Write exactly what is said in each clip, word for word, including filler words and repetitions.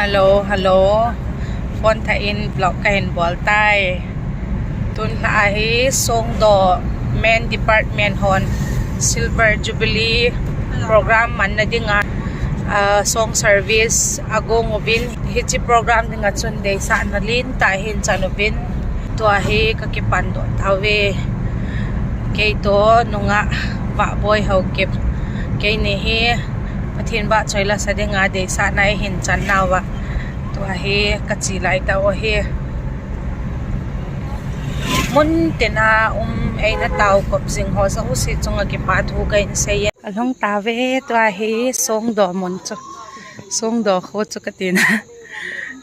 Hello, hello. Phone thak in vlog ka hin bawl tai. Tun la ahi, Songdaw Men Department haw'n Silver Jubilee program manna ding a song service a guang uvin, hiche program ding ah chun deisahna lian tak hin chan uvin, tua hi ka kipan dok tau ve. Kei tawh nungak Vahbawi Haokip, keini hi Pathian vahchoi la sa ding a deisahna i hin chan nau a, tua hi ka chi lai tau ahi. Mun tin a um ei na tau kop zing haw zosia chung ah kipahthu ka hin sei e. A lhung ta ve, tua hi Songdaw mun chu, Songdaw khua chu ka tina.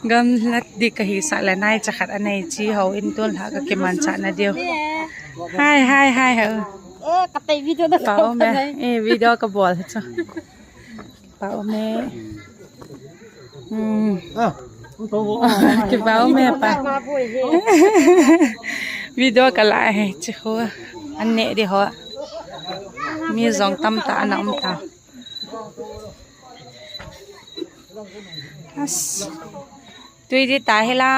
Gamla dik ka hi sah leh naicha khat a nei chi ho in tun la ka kimanchahna diu. Hai, hai, hai, hai. Video ka bawl chu. Kipak um e. Kipak um e pa. Video ka la hi chi khu. An neh di haw. Mi zong tam ta ana um ta. Tui di ta hi la.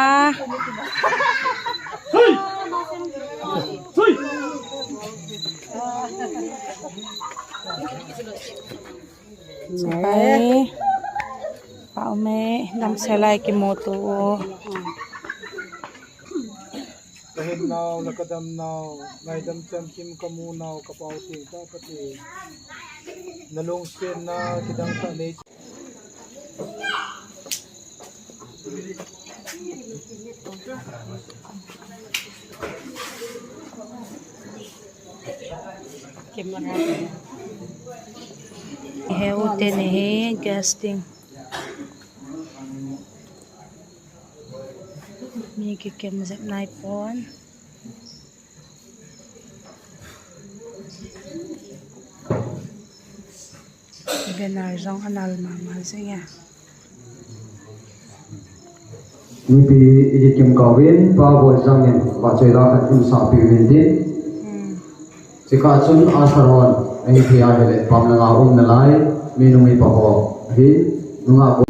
Pai, pau me, damsel lai kimu tu. Ka hinnau la ka damnau, ngaidam chamkim ka munau, ka pau tiang ta Pathian. Na lungsiatna kidang tak nei. He u teni hi guest ding. Mi kikem zep nai pua'n. Banner zong a nal ma ma zing e. Mipi i kikem kau in, Pa Bawizang in vahchoi la khat hun sakpi intin. Chika chun a tharon, ei thei a hileh pamna la umna lai, mi nu mi pa haw hi, nungak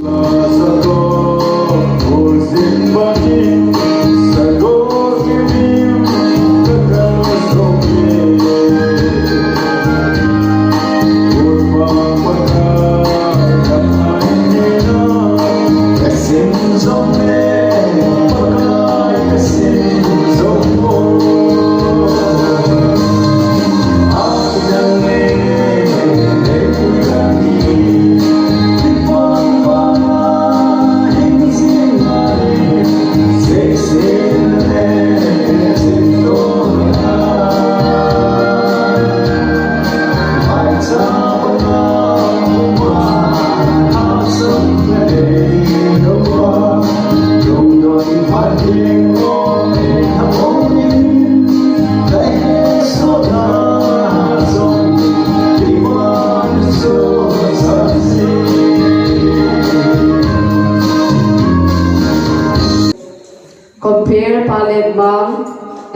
Compere Palet Mang,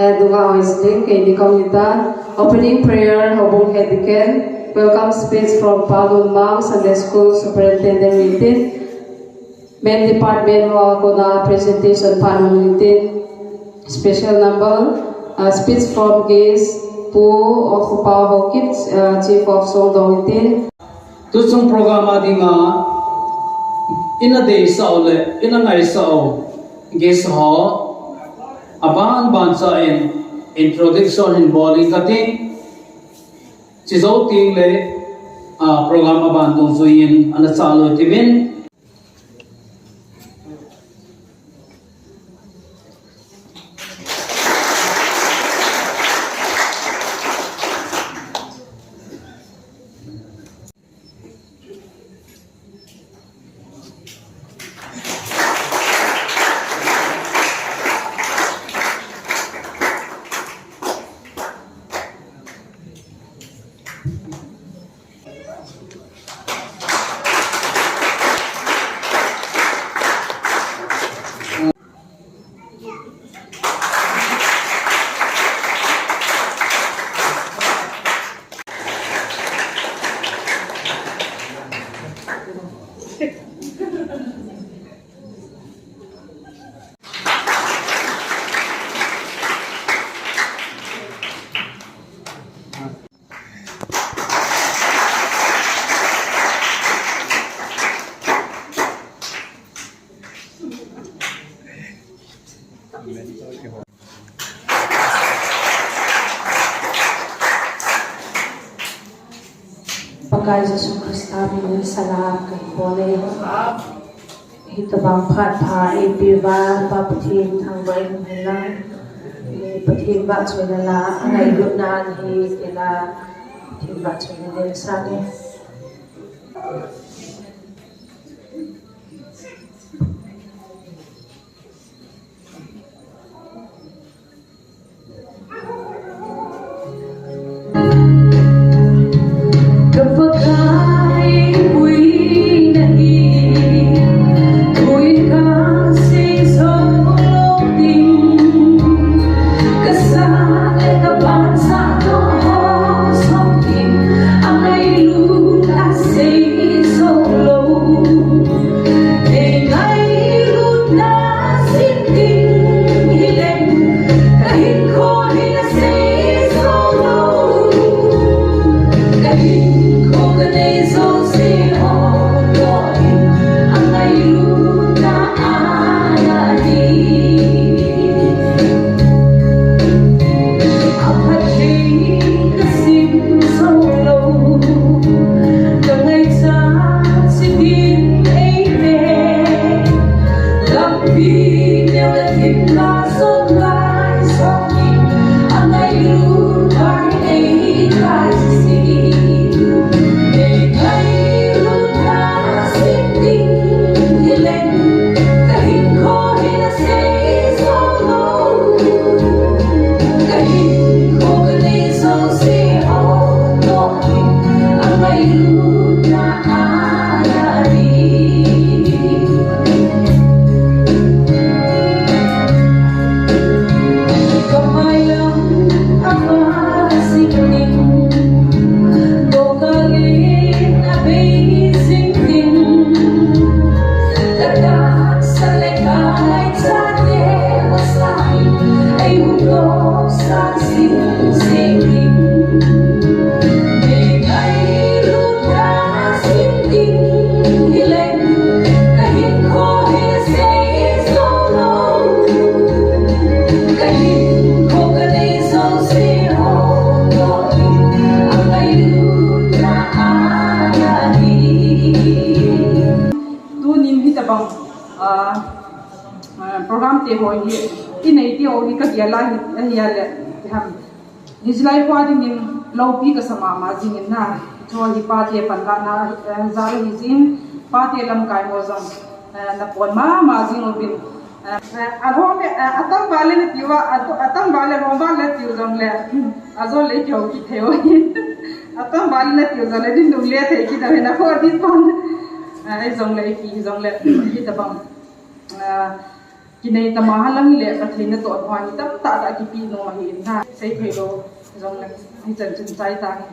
eh, Dunga Hoisling, kei ni kong hita. Opening prayer, Houbung Head Deacon. Welcome speech from Pa Lun Mang, Sunday School Superintendent, intin. Men Department haw a kona presentation pan hung intin. Special number, uh, speech from guest, Pu Ongkhupau Haokip, uh, Chief of Songdaw, intin. Tuchung program a ding a, i na deisau leh i na ngaisau guest haw, a ban ban cha in introduction hin bawl ing ka tin, chi zo ting le, a, program a ban dungzui in a na cha lo ti min. Pakai Jesu Khrista min in salam ka bawl e. Hitobang phat pha ei piu a Pa Pathian thangvâk in hung hen lang. Pathian vâkchuina la a ngailutna hi ti la, Pathian vâkchuina den sa ni. Tunin hitabang, ah, ah, program te haw hi i nei ti haw hi ka gel a hi, ahi a leh, ti ham. Hi zilai khua dingin lopi ka sa ma ma zing in na. Chu hi pate panlâkna, eh, zia hi zing, pate lamkai haw zong, eh, na pawn ma ma zing u tin. Eh, a hawm e, eh, a tam ba le na tiu a, a, a tam ba le hawm ba le tiu zong le, a zaw le keu ki thei u. A tam ba le na tiu zong le din nung le thei ki da hi na kho di pan. Eh, ei zong le ki zong le, hi tabang. Eh, kinei ta ma ha lang i le ka theina tawh hua hi tam tak tak kipi nuam ahi in ha. Sei thei lo zong le, hi chan chun chai ta hi.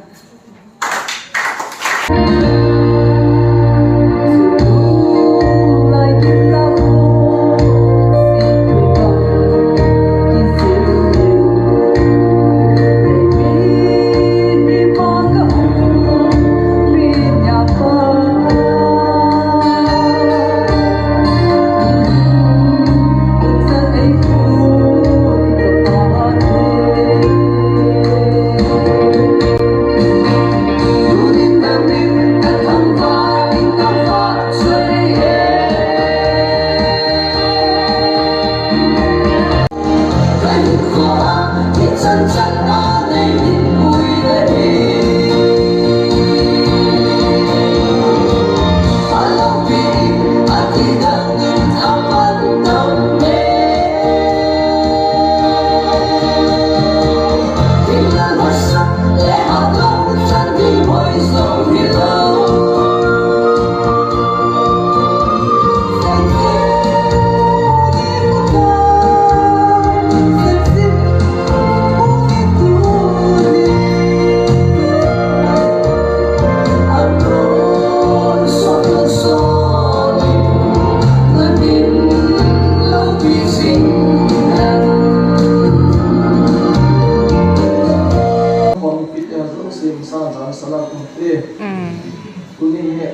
Tunin hi,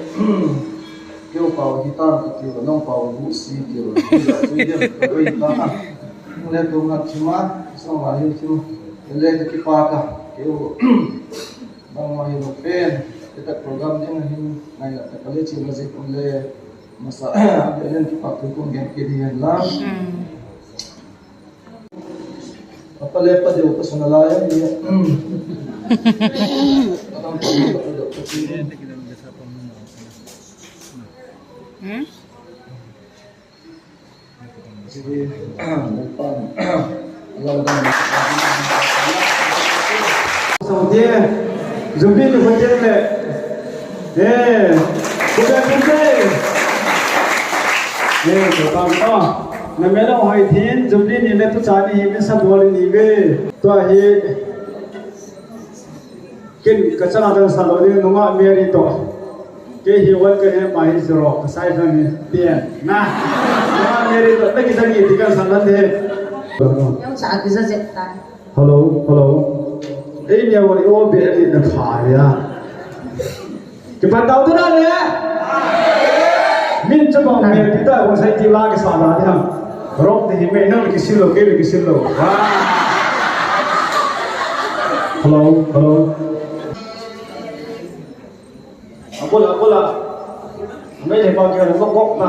keu pau hi tan ka tiu, nang pau hi si tiu, hi za chui diam ka doi ta. Le tu ngat chima, sawng a hi chim, le ka kipâk a, keu, bangma hilo pen, i tak program ding a hin, ngaina tak a le chim a zik um le, masa, a le len kipâk thu kum gen kit hi hen la. A pa le pa deu ka sung a lai a ni. Saute, Jubilee ni hote le. Eh, ku bia ku te. Eh, ku bang a. Na mel a hoi thin, Jubilee ni le tu cha ni hi mi sa bol ni ve. Tua hi. Ken ka chana dan sa lo ding nungak Mary tawh. Kei hi wan ka he mai zero ka sai dan ni pian. Na. Nungak Mary tawh, na ki dan ni ti kan sa dan de. Hello, hello. Ei, ni a wan i o be ni na pha ya. Kipan tau tu na le. Min cha bang me ti ta ko sai ti la ki sa la ni ham. Rong ti hi me nang ki silo, kei ki silo. Hello, hello. Abula, abula. Mai le pa ke lo kok na.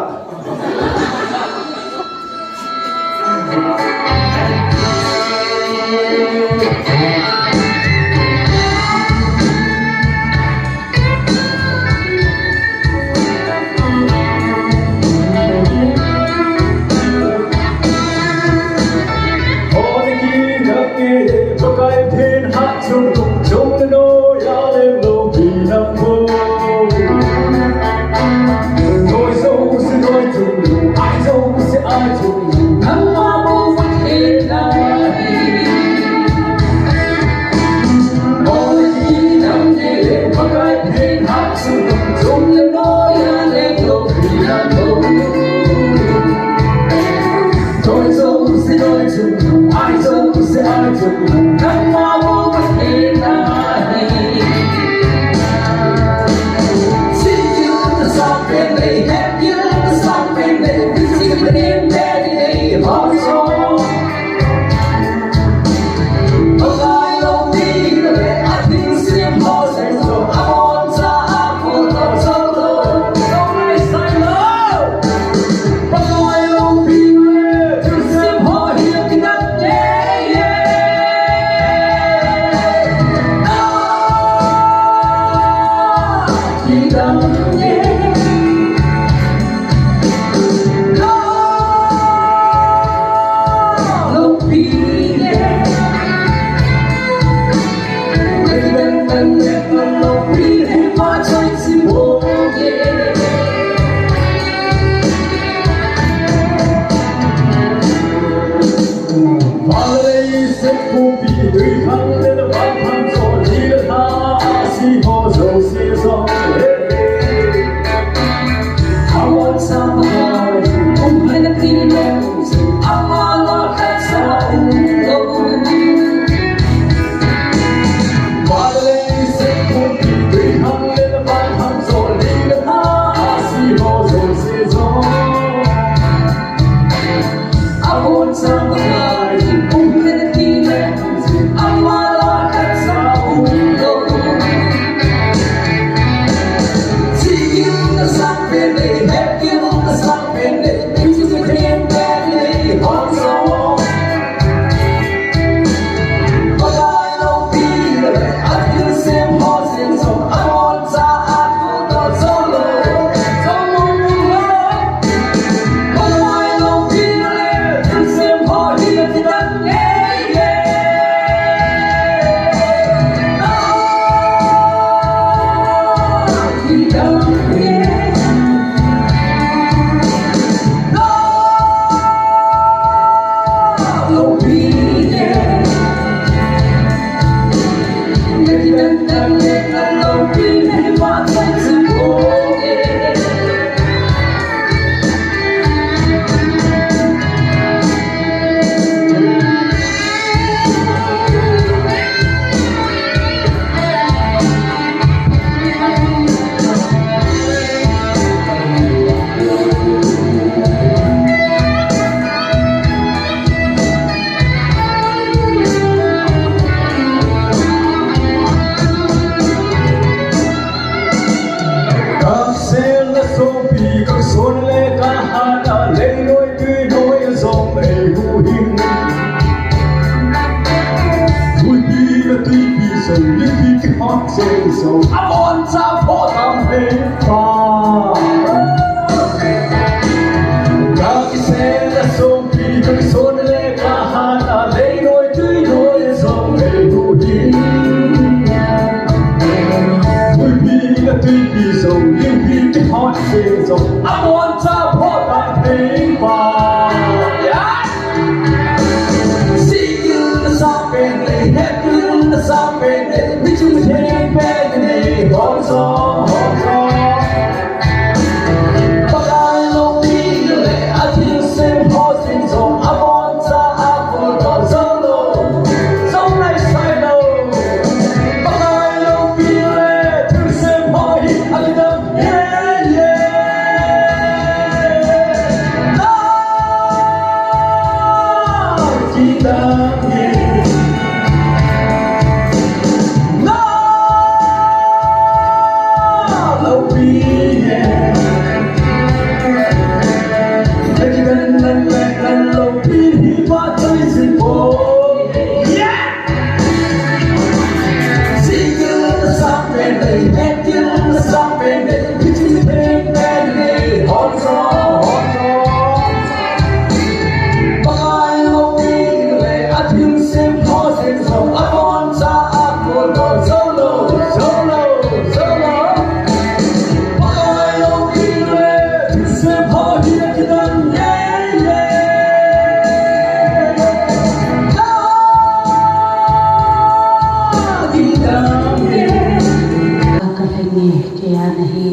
Ka he ni, kei a na hi,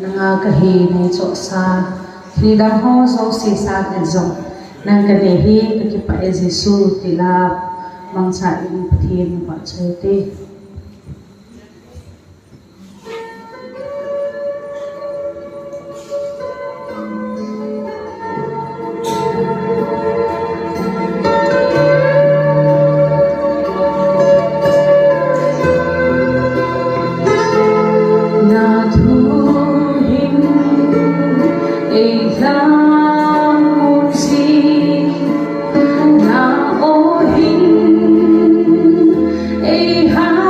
nang a ka hi nei chawksa, hi dang haw zosia sâng in zong, nang ka nei hi ka kipah e Jesu, ti la, mangcha in Pathian vahchoi te. Na thu hin ei lam mun si, na aw hin ei ha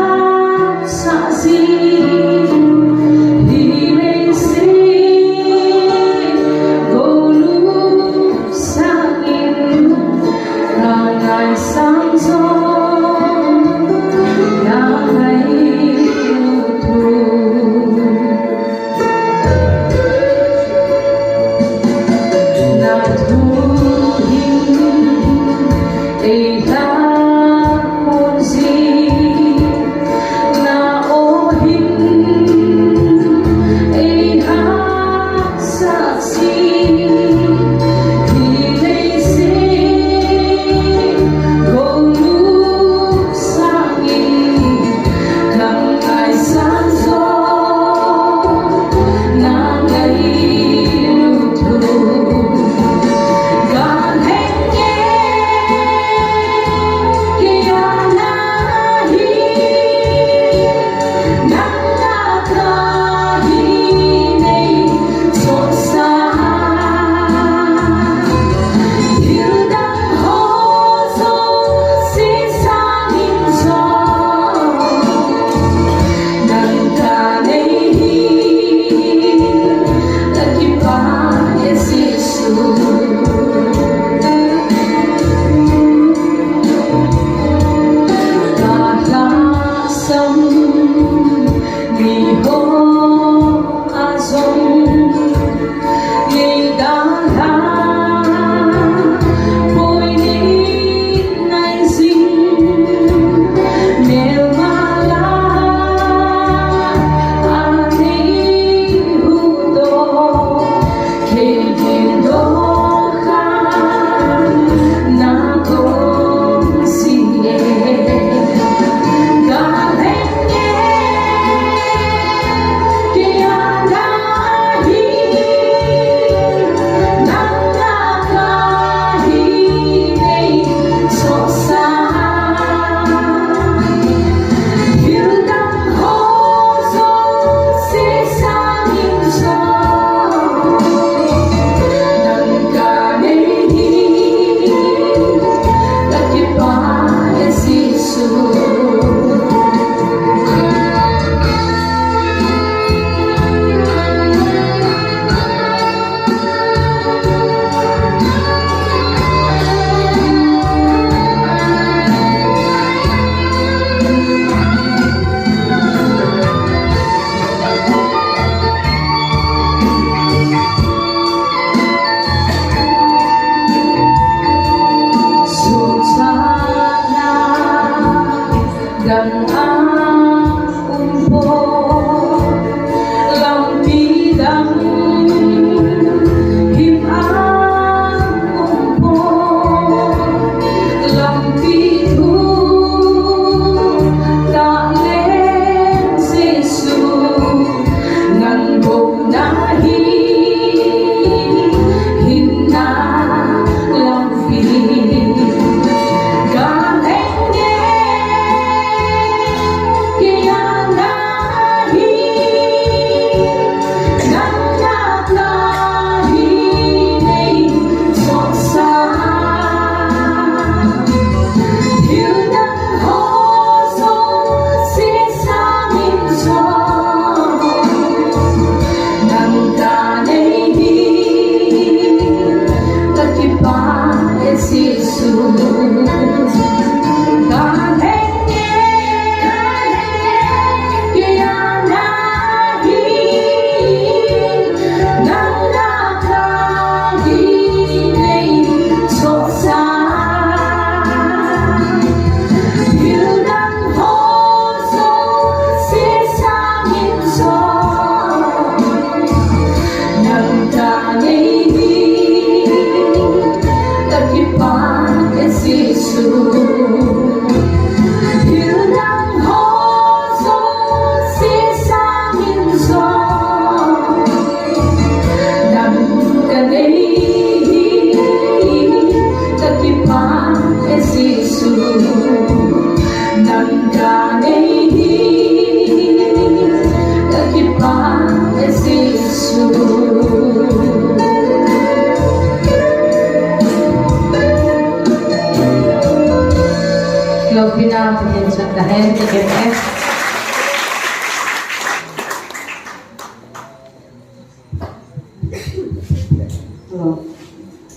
Ka hen ka gen e.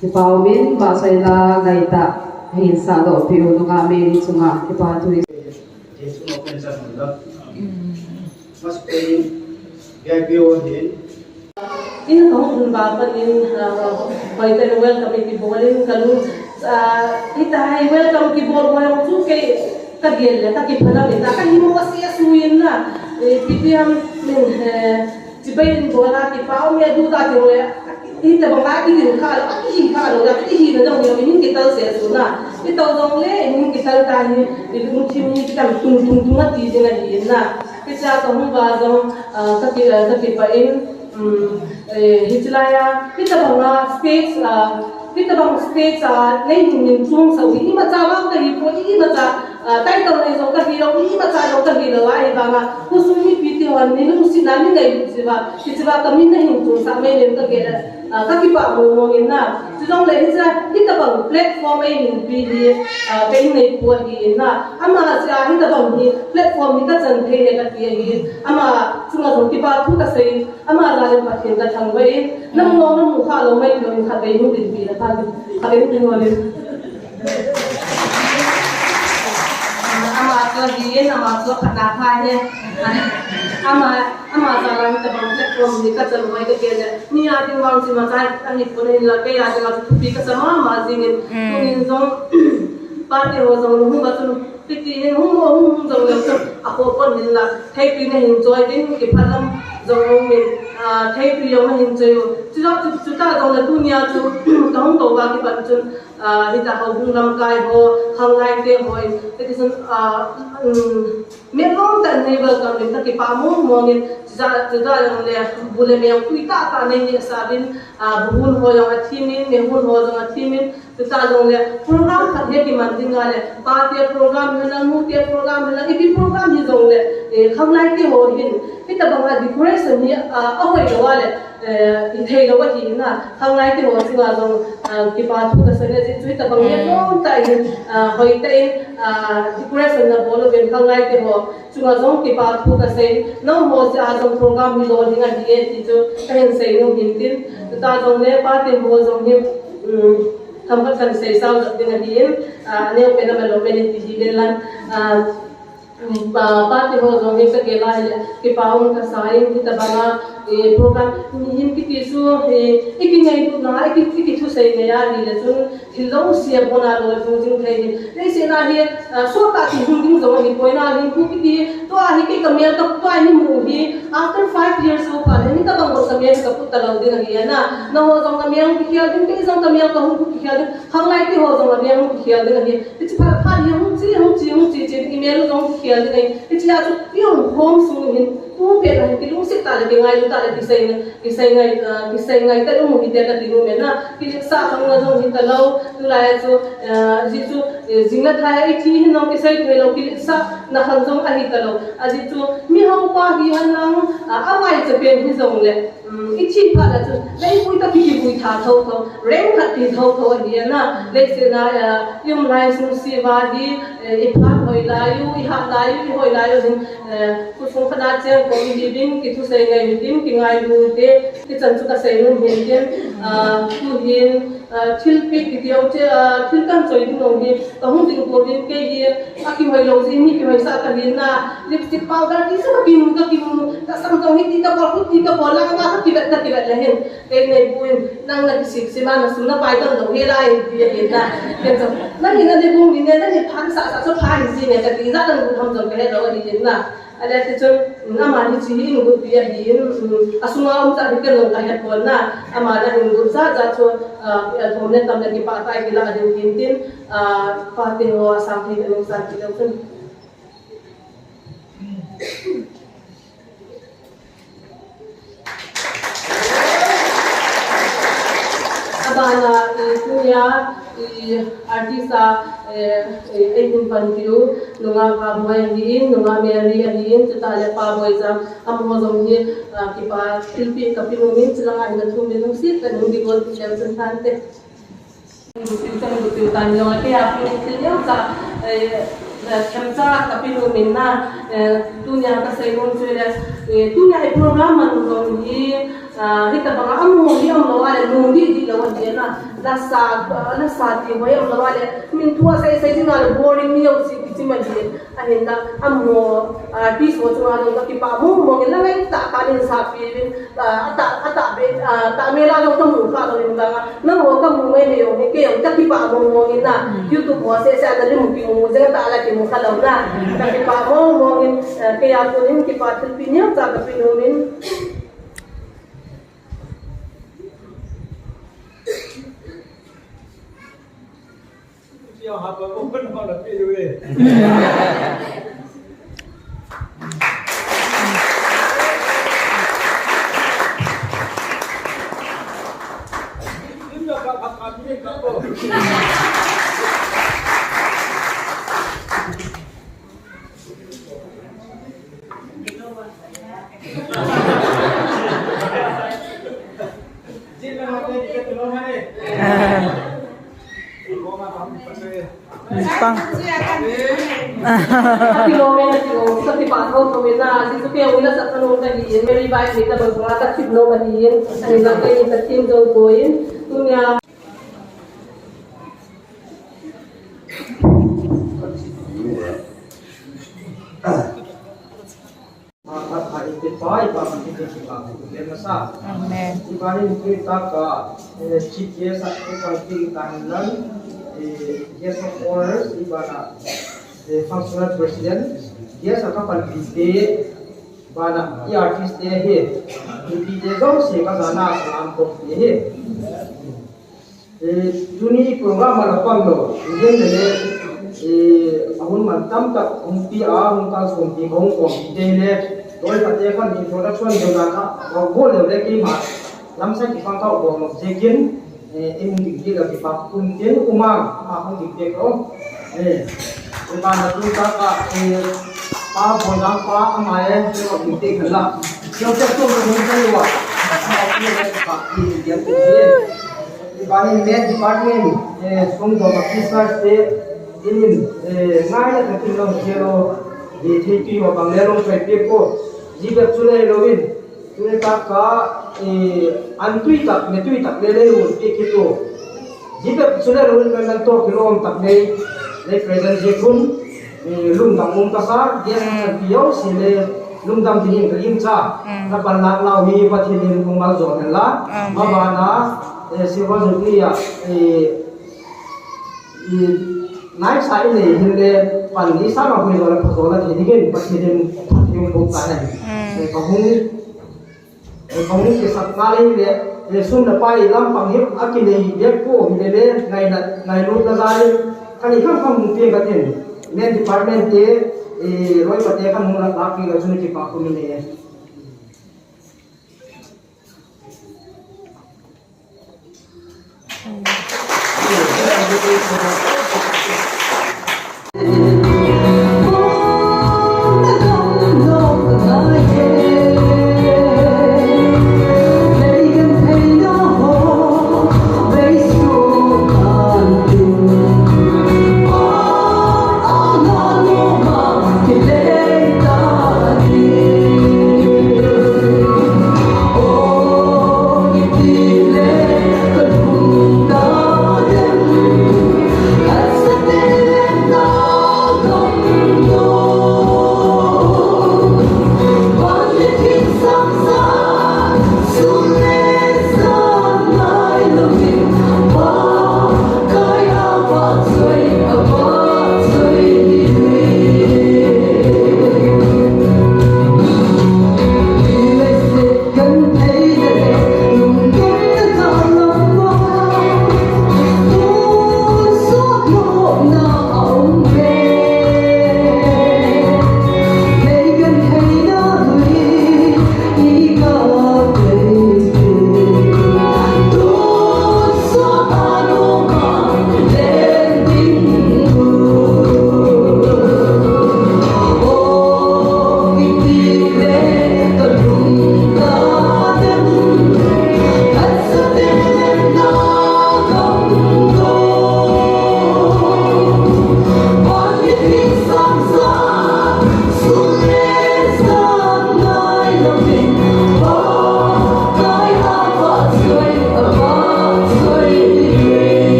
Kipau min, Pastor Lalngaita, hin sa lo piu nunga Mary chunga kipa thu i. Jesu mo pen sa hon la. Mas pen, gaipiu hin. In ka hung hun ba pan in, ah, hoi ka welcome kibawl in ka lu, ah, hita hai welcome kibawl hoi chu kei ka gel le ka kipha la min ta ka hi mo si a su in na, eh, P T M min, eh, chibai in bawl a kipa um e du ta ti le, hita bang a kidin kha lo, a kihi kha lo, a kihi na lo, min kital se su na, i to zong le, min kital ta hi, i lungthim hi kitam tung tung tung a ti ding ahi na, kicha ka hung ba zong, ah, ka ki, ah, ka kipa in, Um, eh, hi chi lai a, hitabang a stage, ah, hitabang stage a, nei hin min chuang sa u, i macha vang ka hi pua, i macha, ah, title nei zong ka hi lo, i macha zong ka hi lo a, hi vang a, khosung mipi ti hon, ni lungsiatna ni nei lu chiva, hi chiva ka min na hin chuang sa mai lem ka gel a, ah, ka kipa mawng mawng in na. Chu zong le hi cha, hitabang platform ei min pi hi, ah, ka in nei pua hi in na. Ama cha hitabang hi platform hi ka chan thei le ka ti ahi, ama chunga zong kipa thu ka sei. Ama zalin Pathian ka thangvah in, na mu lo, na mu kha lo mai lo in khatvei hung dinpi la kha, khatvei hung dinpi lo in. Ama chu hi in, ama chu khatna kha hi. Ama, ama zalin tabang platform ni ka chan vai ka ke le. Ni a ding vang chi ma chai, a ni pun in la, kei a ding a chu thupi ka sa ma ma zing in. Mm. Tunin zong, pate haw zong, hung ba chu, Piti hin hung, hung, hung zong leu chu a khawk pon hin la, theitui na hin chawi ding, kiphalam zong um in, ah, theitui zong na hin chawi u. Chu zong chu, chu ta zong la tunia chu, ka hung ko va kipan chun, ah, hita ho hung lam kai ho, khanglaite ho in, hiti chun, ah, um, mi lawm ta nei welcome in ka kipa mawng mawng in, chu ta, chu ta zong le, bu le mel tui ta ta nei ni a sa bin, ah, bu hun ho zong a thim in, me hun ho zong a thim in, Tuta zong le program khat hi kiman ding a le, pate program hi la, nute program hi la, ipi program hi zong le, eh, khanglaite ho hin, hitabang a decoration hi, ah, a hoi lo a le, eh, i thei lo ahi na, khanglaite ho chunga zong, ah, kipa thu ka sa ne, chu hitabang hi lawm ta in, ah, hoi ta in, ah, decoration na bawl lo in khanglaite ho chunga zong kipa thu ka sa in, nang ho sia zong program hi lo ding ahi e ti chu ka hin sei nu hin tin, tuta zong le pate ho zong hi, um, Themkhat kan sei sau zat ding ahi in, ah, neu pen a man lo men in ti hi le lan, ah, pa, pate ho zong hi ka gel a hile, kipa um ka sa in, hitabang a, eh, program, mihing kiti chu, eh, i kingailutna, i ki, i kithusei ngai a hile chun, thil zosia pawna lo zung zing thei hi. Leiset a hi, ah, sawt a ti hung ding zong ahi puai na, hinkhua kiti, tua hi kei ka mel ka, tua hi mu hi, after five years ago phat, hitabang bang ka mel ka put ta lo ding ahi a na, nangho zong ka mel kikhial ding, kei zong ka mel ka hung kikhial ding, khanglaite ho zong a mel hung kikhial ding ahi. Hichi phat phat hi hung chi, hung chi, hung chi, chi, i mel zong kikhial ding ahi. Hichi a chu i um khawm sung hin, tu pen a hin kilungsiat ta le, kingailu ta le, kisei ngai, kisei ngai, ah, kisei ngai ta um hi te ka ti nu men a. Kiletsahna zong hi ta lo, tulai chu, ah, zia chu, eh, zingna thai a i thi hin zong kisei thei lo, kiletsahna khan zong ahi ta lo. A zia chu, mi haupa hi hen lang, ah, a vaicha pen hi zong le, Um, i thi phat a chu, lei pui ta ki, kivui tha tho tho, reng khat ti tho tho ahi a na, leiset a, eh, i um lai sung sia hi, eh, i phat hoi lai u, i hat lai u, i hoi lai u hin, eh, khosung khat a chiang ko i hi ding, kithusei ngai hi ding, kingailu te, kichan chu ka sei nu hin tin, ah, tu hin, Ah, thilpiak kiti um che, ah, thil kan chawi ding um hi, ka hung ding ko ding kei hi, a kihoi lo zing hi, kihoi sa ka hin na, lipstick powder ti sa ka kimu, ka kimu, ka sam tong hi ti ka bol, khut ti ka bol, lang ka ka kivet, ka kivet le hin, kei nei puin, nang na kisik sima na sum na pai tan lo hi lai, ti a hin na, ken chu, na hin a ni bung ni ne, na ni phan sa sa chu phan zing e, ka ti za kan bu tham zong ka he lo a ni hin na. A le ti chun, ama hi chi hi in gut pi ahi in, a sunga um cha hi ken lo ka he puan na, ama na in gut za za chu, ah, a thom le tam le kipa tai kila ding hin tin, ah, pate ho a sang thei ka nung sa ti lo chun. A ban a, i, tunia, i, artist a, eh, eh, ei hun panpiu, nunga Pa Boi ahi in, nunga Mary ahi in, chuta le Pa Boi Zam, amaho zong hi, ah, kipa thilpiak ka piu min, chulanga hin a thu min lungsiat ka nung di gol ti leu chun tante. Gutiu chang gutiu tan zong a kei a pu thil neu cha, eh, Themcha ka pi nuam in na, tunia ka sei nuam chu le, tunia i program man zong hi, hitabang a mu hi a um lo a leh nuam di di lo a ti na, la sa, la sa ti hoi a um lo a leh min thu a sei sei ding a leh boring ni lo si kichi ma di. Ahinla a mu, artist ho chunga zong ka kipâk mawngmawng in la ngai tak khan in sa pi in, a ta, a ta be, ta me la zong ka mu ka lo in bang a, nangho ka mu mai mai zong hi kei zong ka kipâk mawngmawng in na, YouTube ho se se a na lim ki mu zeng ta la ki mu ka lo na, ka kipâk mawngmawng in, kei a tun in kipâk thilpi neu cha ka pi nuam in. Amen. Chief guest a ka panpi ta hen lang, guest of honors, i ban a, functional president, guest a ka panpite, ban a i artist te hi, mipite zosia ka zana salam kop hi. Tuni program a la pang lo, i gen le le, a hun man tam tak hung pi a, hung kal sawmpi ka hung kawmpite le, loi kate khan introduction deu dan kha ka gual le le keima lamsai kipang ka bawl lo ziakin, i hung dik dik a kipâk kun tin um a, ama hung dik dik lo. Ban a tu tak a, pa Bawldang pa ama e, hung dik dik la. Siam siam tu hung dik dik lo a. Ban in main department, sung dawm a teachers te, in in, ngaina takin lo zia lo, theipi haw bang le lo kai piak u. Zia bep chu le lo in, tuni tak a, an tui tak, ne tui tak le le lo piak kit u. Zia bep chu le lo in, kan tawh kilawm tak nei, le present zia khun, lungdam um ka sa, guest a panpi zosia le, lungdam dingin ka gingcha, ka panlâk lau hi Pathian in hung maljawl hen la, ma ban a, silver jubilee a, naisa i nei hin le, pan ni sâng a hoi zaw leh pha zaw la thei dingin Pathian in phat hung bûk ta hen. Ka hung, ka hung kisakna le hile, sum le pai lam pang hi a kinei bek pua hile le, ngailutna jal in, ka ni kham kham hung piak ka tin, main department te, loi pate khan hung lâk lâk pi lo chun kipâk um in e.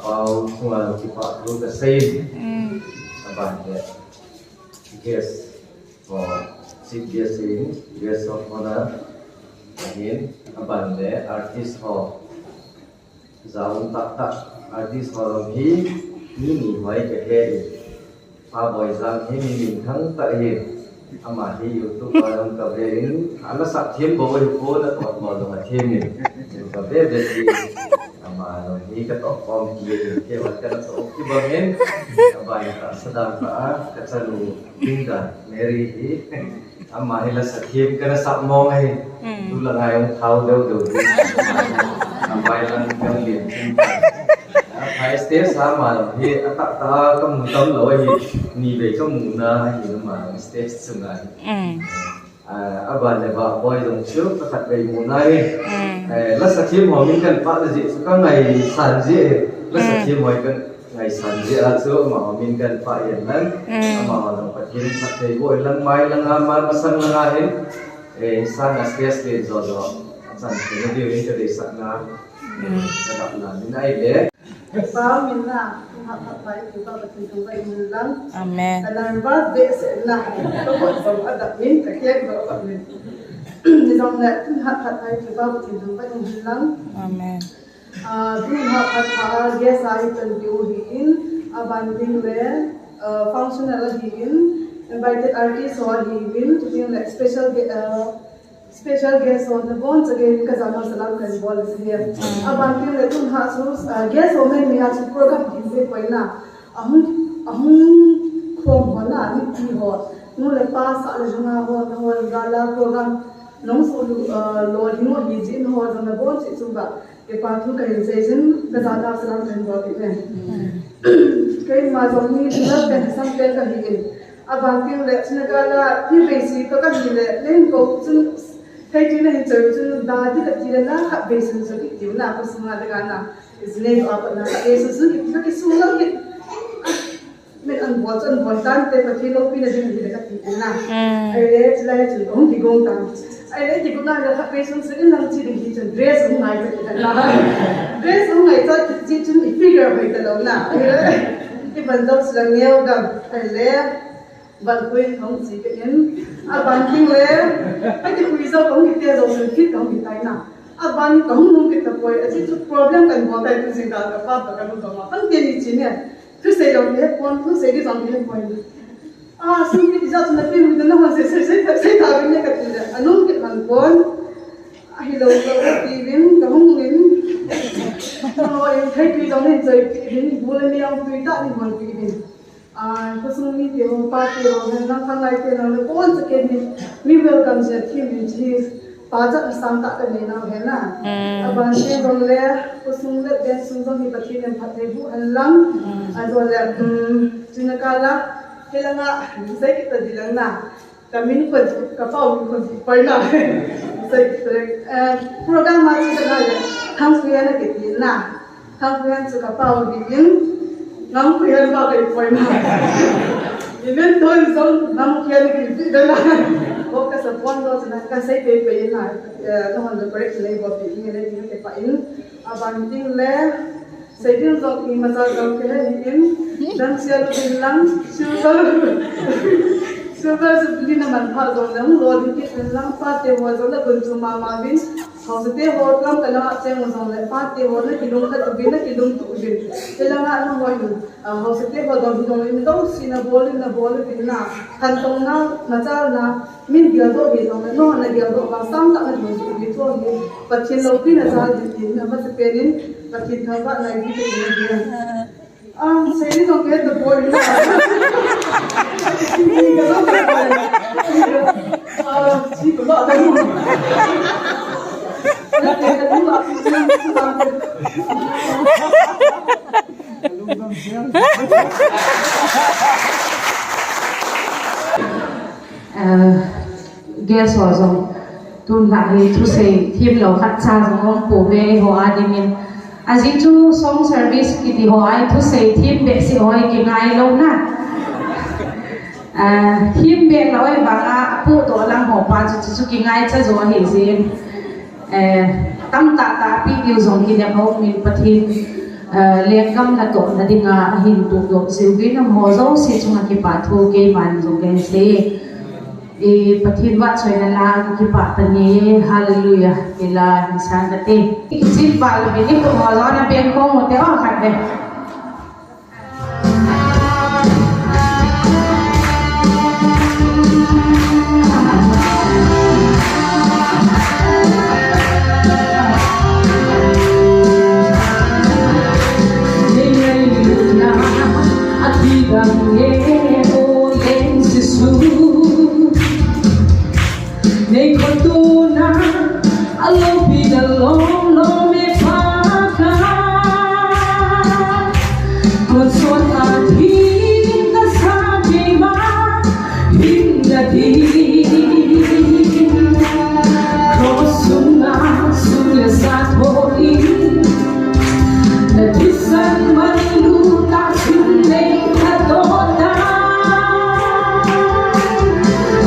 Pau chunga kipahthu ka sei. A ban leh guest, chief guest in, guest of honour ahin, a ban leh artist haw, za um tak tak, artist haw lam hi mi ni hoi ka he in, Pa Boizang hi mi minthang tak hi. Ama hi YouTube a lam ka ve in, a la sak thiam bo hi po na tot mo lo a thiam in, ka ve ve hi. Ama lo hi ka tawh kawm ki in, kei vat ka la tawh ki bang in, a ban ka sa dan ka a, ka chanu Linda Mary hi. Ama hi la sa thiam ka la sak mawng ahi. Tu la ngai ong thau deu deu hi. A bai lang ka lian. A phai stage sa ma lo hi, a tak tak ka mu tam lo ahi. Ni vei ka mu na ahi, ma stage chu ngai. A ban le ba boy zong chu ka khat vei mu na hi. La sa thiam haw min kan pah le zia chu ka ngaisan zia hi. La sa thiam haw kan ngaisan zia a chu ama haw min kan pah in lang. Ama haw zong Pathian in phat thei bo in lang, mai lang a, ma masang lang a hin. Sang a stage len zaw zaw a chan thei na diu in ka deisakna. Ka dap na min ai le. Pa min na, kum hak hak pai tu pa Pathian thangvah in hun lang. Amen. Ka nervous deh sek na. Ka bot zong a dap min, ka kek zong a dap min. Ni zong le, kum hak hak pai tu pa Pathian thangvah in hun lang. Amen. Ah, kum hak hak pa guest a hi kan tiu hi in, a ban ding le, ah, functional a hi in, invited artist ho a hi in, tu ding le special gue-, ah, special guest ho na bon chak in ka zana salam kan bol hi. A ban ding le tun ha chu, ah, guest ho mai mi ha chu program kin pe poina. A hung, a hung khawm ho na, ni ti ho. Nu le pa sa le zanga ho, na ho gala program. Nong su lu, ah, lo ding ho hi zin ho, zana bon chi chu ba. Kipahthu ka hin sei sin, ka zana salam kan bol hi ne. Keima zong ni ding la pen sam pen ka hi in. A ban ding le, chuna ka la, hi vei si ka ka hi le, len ko chun, thei ti na hin chau chun, da di ka ti le na, khat vei sin so ki ti na, ko sung a de ka na. Is ne a pa na, ka e su su ki, ka ki su lo ki. Min an bol chun bol tan te, Pathian lopina ding hi le ka ti na. Ai le, chulai chun, hung ki gong tan. Ai le, ti ko na le khat vei sun sin lang chi ding hi chun dress hung ngai ta ki ta na. Dress hung ngai ta ki chi chun i figure hoi ta lo na. Ai le, i ban dau sila neu gam. Ai le, ban pui hung chi ka in. A ban ding le, ai ti pui zo hung ki te zo sun kit hung ki tai na. A ban ka hung hung kit ta poi, a chi chu problem kan bol tai tu zing ka ka pa ka lu ka ma. Kan te ni chi ne. Thusei lo ki he pon, thusei di zong ki he pon. A, sum ki ti za chun a pi mu na hon sei, sei, sei, sei ta bin ne ka ti le. A nung ki man pon. A hi lo lo ka ti bin, ka hung in. Ka hung in, thei pi zong in choi pi bin, bu le mi ang pi ta ni hon pi bin. A, ka sung mi ti ho, pa ti ho, hen lang khanglai ti ho, le pon sa ke ni. Mi welcome je ti min chi. Pa zat sang ta ka nei nau hen a. A ban te zong le, khua sung le ben sung zong hi Pathian in phat thei bu hen lang. A zo le, um, chuna ka la, he lang a, sei ki ta di lang na. Ka min ko, ka pau min ko di pai na. Sei ki ta le, eh, program ma chi ka na le, thang ku ya na ke ti na. Thang ku ya chu ka pau di in, ngam ku ya ba ka i pai na. Even though zong ngam ku ya na ke ti da la. Ko ka sa pon lo chu na ka sei pe pe na, eh, no hon le correct le bo ti ni le ni ke pa in. A ban ding le, Seitin zong i masa zong ke he hi in, dam sia lu din lang, silver, silver jubilee na man pha zong le, hung lo din kit din lang, pate ho zong le kun chu mama bin, hausate ho kam ka la cheng zong le, pate ho na kilung khat u bin, na kilung tu u bin. Te lang a na ho in, ah, hausate ho dong hi dong in, dong si na bol in, na bol in na, khan tong na, machal na, Min geldoh hi zong le, no na geldoh vang sam tak na dun chu hi chu hi. Pathian lopina jal hi tin, a masa pen in, Pathian thangvahna hi te in hi. Ah, sei ni zong ke ta poi. Ka zong ta poi. Ah, si ko ba ta. Na te ka ding ba. Eh, guest ho zong tun la hi thusei thiam lo khat cha zong um puai ve ho a dingin. A zing chu song service kiti ho ai thusei thiam bek si ho ai kingai lo na. Eh, thiam bek lo ai bang a pu to lang ho pa chu chu, chu kingai cha zo hi zing. Eh, tam tak tak pi diu zong kidem ho min Pathian Lenggam la tawhna ding a a hin tukdok ziu ding a maw zosia chung ah kipahthu keima'n zong ka he sei. Pathian vahchoina la ka kipah ta ni. Hallelujah. Kei la hin sâng ka ti. I kichim pâk lo in i khut haw zaw in a beng khawm u te aw khat ve. Nei ngailutna a ti dang e, aw Leng Jesu. Nei khotuna a lopi na lawm lawm e Pa ka. Tonsawt a thi ka sa keima hinna ding. Cross sung a sum leh sa tho in, na thisan man lut a chun lei ka dawn ta.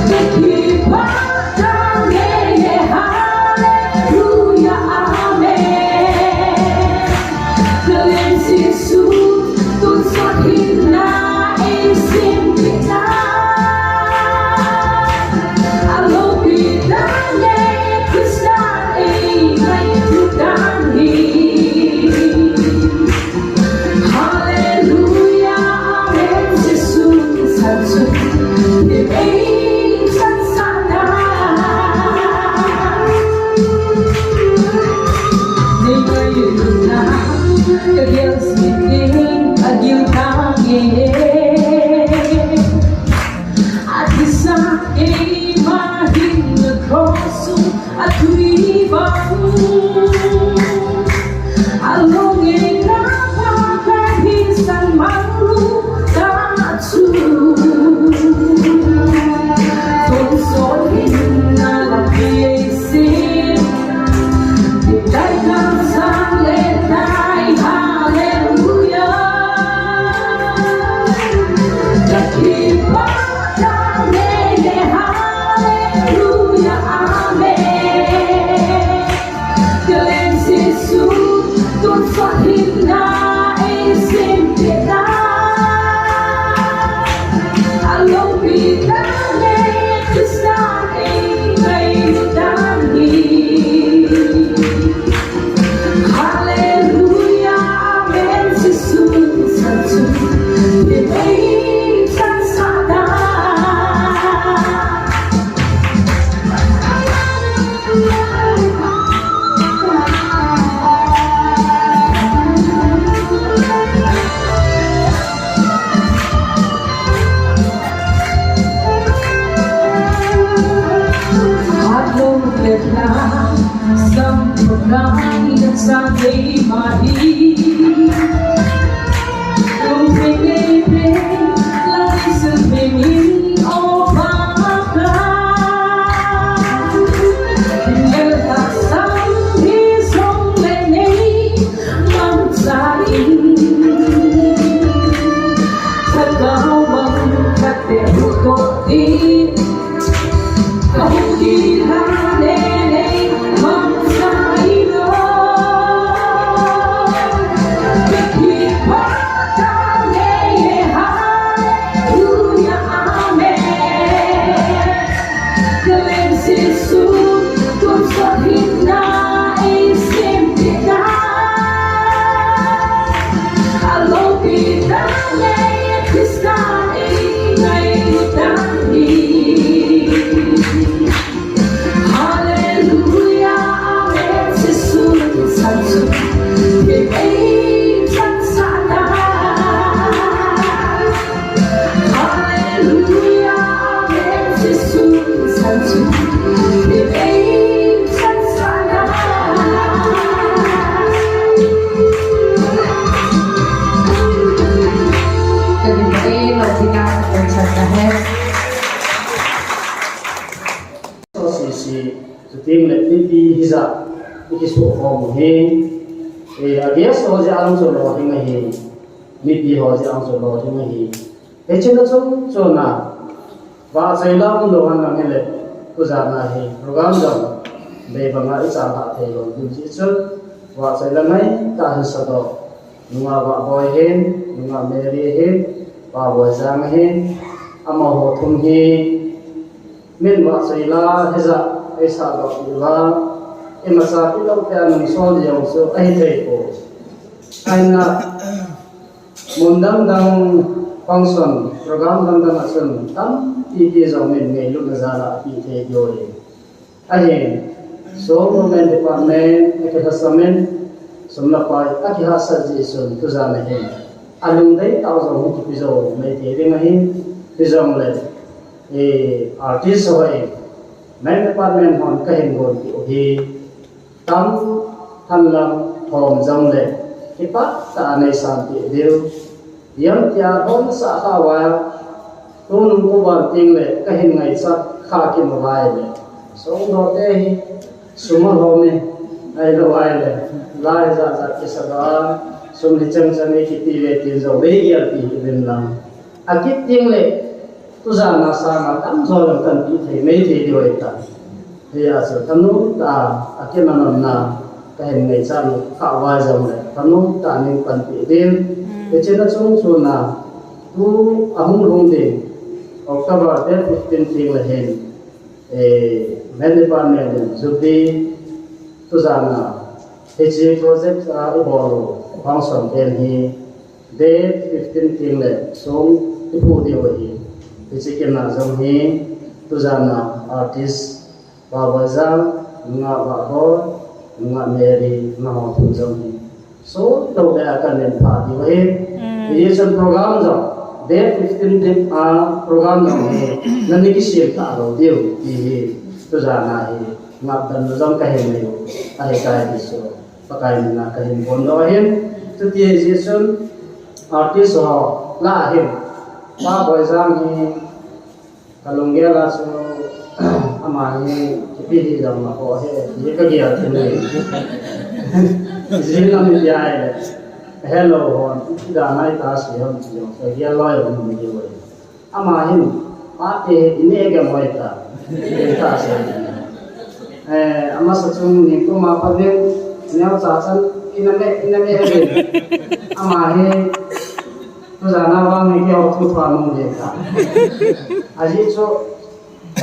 Ka kipak ta ngei e, Hallelujah, Amen. Ka Leng Jesu, tonsawt hinna ei sim ta. A lopi dan e, Khrista ei ngaitua dan hi. Hallelujah, Amen. Jesu san chu ei san sa ta. Nei ngailutna ka gel sik ding a gil ta nge. A thisa keima hinna cross sung a tui bang. A lawng e ka Pa ka thisan man lut ta chu. Tonsawt hinna la pia ei sin. Ti tai ka sa le tai, Hallelujah. Ka kipak ta ngei e, Hallelujah, Amen. Ka Leng Jesu, tonsawt hinna ei sim ta. A lopi dan e, Khrista ei ngaitua dan hi. Hallelujah, Amen. Jesu san chu ei san sa ta. Hatlum le na sam thok na i na sa keima hi. Lungthim nei pe la i sun pe min aw Pa ka. Lel tak sam hi song le nei mangcha in. Thagau mang khat te hu to ti. Ka hung kila le nei mangcha in aw. Ka kipak ta ngei e, Hallelujah, Amen. Ka Leng Jesu, tonsawt hinna ei sim ta. A lopi dan e, Khrista ei ngaitua dan hi. Hallelujah, Amen. Jesu san chu ei san sa ta. Hallelujah, Amen. Jesu san chu ei san sa ta. Ka din ei lo ding a, ka san ta he. Sisi, chutiang leh mipi hizah i kisukhawm u hi. A guest haw zia ang chu lo ding ahi. Mipi haw zia ang chu lo ding ahi. Hichun a chung chun a vahchoi la um lo hen lang hileh, tuzan a hi program dang bei bang a i chang kha thei lo ding chi chun, vahchoi la ngai ta hi sa daw. Nungak Vahbawi hin, Nungak Mary hin, Pa Bawizang hin, amahaw thum hi min vak chei la, hizah ei sâtdok ua, i masa pilote a nungsawl diang chu ahi thei pua. Ahinla, mun dang dang, function, program dang dang ah chun tampi ti zong min ngeilutna jal ah a pi thei diu hi. Ahin, Suang Women Department a kihasam in, sum la pai a kihasat zia chun tuzan a hin a lungdei tau zong hi kipi zo mai thei ding ahi. Hijongleh, artist haw in, Men Department hon ka hin guanpi uh hi, tam thanlam thawm zong leh kipak tak a nei sam ti diu. Hiam tia hawmsa kha ua, tunung kuvan tiang leh ka hin ngaichat kha kimu lai leh, sawngdawte hi sum a hawm i, ahilo ai leh, lai zat zat kisa a, sum hi chang chang i kiti ve tin zong vei gial ti hi lim lam. A kit tiang leh, tuzan a sâng a tam zaw lam kan ti thei mai thei diu ai ta. Hia chu thanuam ta, a kinanamna, ka hin ngaichat uh kha vai zong leh thanuam ta ning panpi ding. Hichi'n a chung chung a, tu a hung lung ding, October date fifteen tiang leh hin, Men Department in Jubilee tuzan a, hichi project a i bawl uh, function pen hi, date fifteen tiang leh sung i phu diu ahi. Hichi kin a zong hi, tuzan a artist, Pa Bawizang, Nungak Vahbawi, Nungak Mary, nanghaw thum zong hi, sawtlo le a kan en pha diu ahi. Hichun program zong, date fifteen tiang a program zong hi, na ni kisiam ta lo diu ti hi, tuzan a hi, ngapdan lo zong ka hin nei uh, ahi tai ti chu, Pakai min a ka hin puang lo ahin. Chuti hi zia chun, artist haw la ahin, Pa Bawizang hi, ka lunggel a chu, ama hi, kipi hi zong a haw he, hi ka gial thim hi. Zia lam i tia ai leh, hello hon, i dan ai ta si hon ti zong, ka gial lai hon hi. Ama hin, pate hi i ne gam hoi ta, i ta se. A masa chung ni kuma pa ding, neu cha chan, i na me, i na me ding. Ama hi, tuzan a vang ni keu thu thua nung ding ta. A zi chu,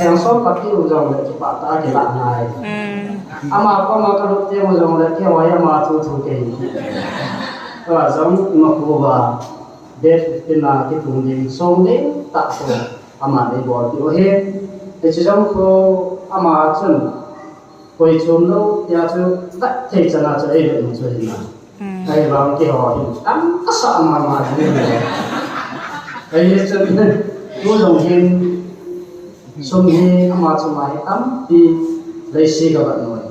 eng sawm ka pi u zong leh kipak ta a kila ngai. Ama koma ka lut tiang u zong leh keu ai ama thu thu kei. Tua zong ma khu va, date fifteen a kitung ding sawng ding tak khu, ama nei bawl ti u hi. Hichi zong khu, ama chun, koi chuam lo tia chu, vat thei chan a chu ei vet u chu hi na. Ahi vang keihaw hin tam ka sa ma ma ding. Ahi chun, tu zong hin, sum hi ama chung a hi tampi, lei si ka vat nuai.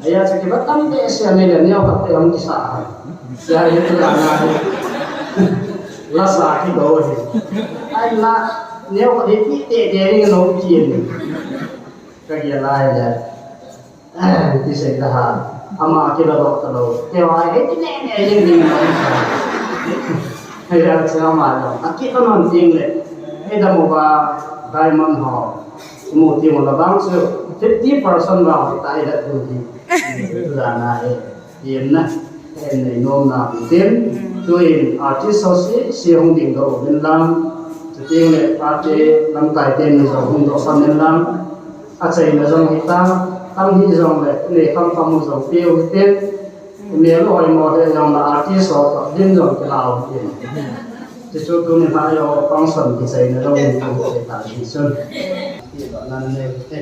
Ahi a chu kivat tam behseh a nei leh neu khat te hung kisa a. Sia hi tu dan a hi, la sa kido hi. Ahinla, neu khat hi pi tete ding a lo kiam. Ka gial lai leh, ti sei ta ha. Ama kiladok talo, keu ai he ti ne ne ding ding a. Hia chu ama lo a kit a non tiang leh, i dam uva, diamond haw, i mu tiang u la bang chu, fifty percent bang i tai la tu hi. Tu dan a hi, tiamna, en nei nuamna tin, tuin artist haw si si hung ding do u inlang, chutiang leh party lamkaite ni zong hung dawsam inlang, a chaina zong hi ta, tam hi zong leh nei kham kham u zong piau hi tin, i mêl u hoi maw he zong la artist haw tawh din zong kilau hi tin. Ti chu tuni lai aw function kichaina zong in tung thei ta hi chun, ti lo nan nei hi te.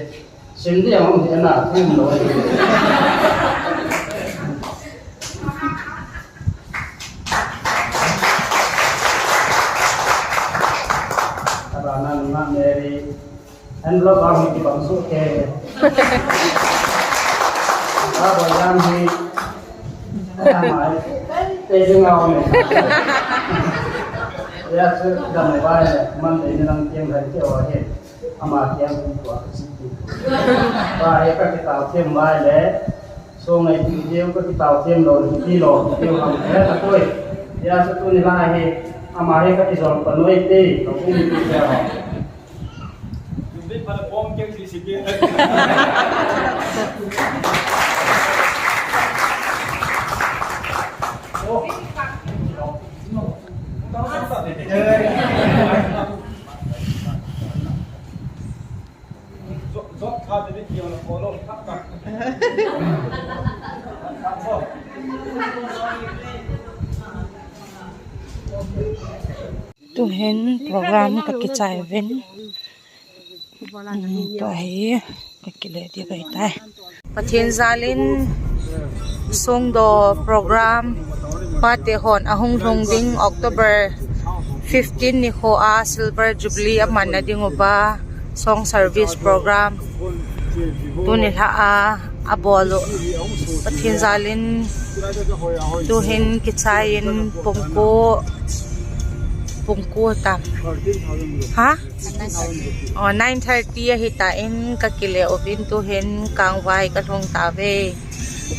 Sim di ang hi ana thum lo hi. A bana Nungak Mary, envelope bang hi kibang su ke. A bawizang hi, ama hi, te ding a um e. Ya chu, dam vai, man te ni lang tiang ran ke wa he. Ama kiang hung tua ka chi ti. Pa he ka kitau thiam vai le, so ngai ti diu ka kitau thiam lo, ti lo, ti diu ham he ka toi. Ya chu tuni lai hi, ama he ka kizol pa noi te, ka hung ti te. Yum din pa la bom keu ti si ti. Oh. Tu'hin program ka kichai uvin, tua hi ka kile di bai tai. Pathian jal in Sungdaw program, pate hon a hung lhung ding October fifteen ni khaw a Silver Jubilee a manna ding upa song service program tuni lha a a bawl uh. Pathian jal in tu'hin kichai in pungku, pungku tam ha, aw, nine thirty ahi ta in ka kile uvin tu'hin kângvai ka lhung ta ve.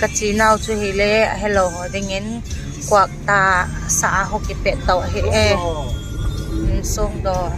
Ka chinau chu hile a helo haw dingin kuak ta sa a hung kipet to ahi e. Sungdaw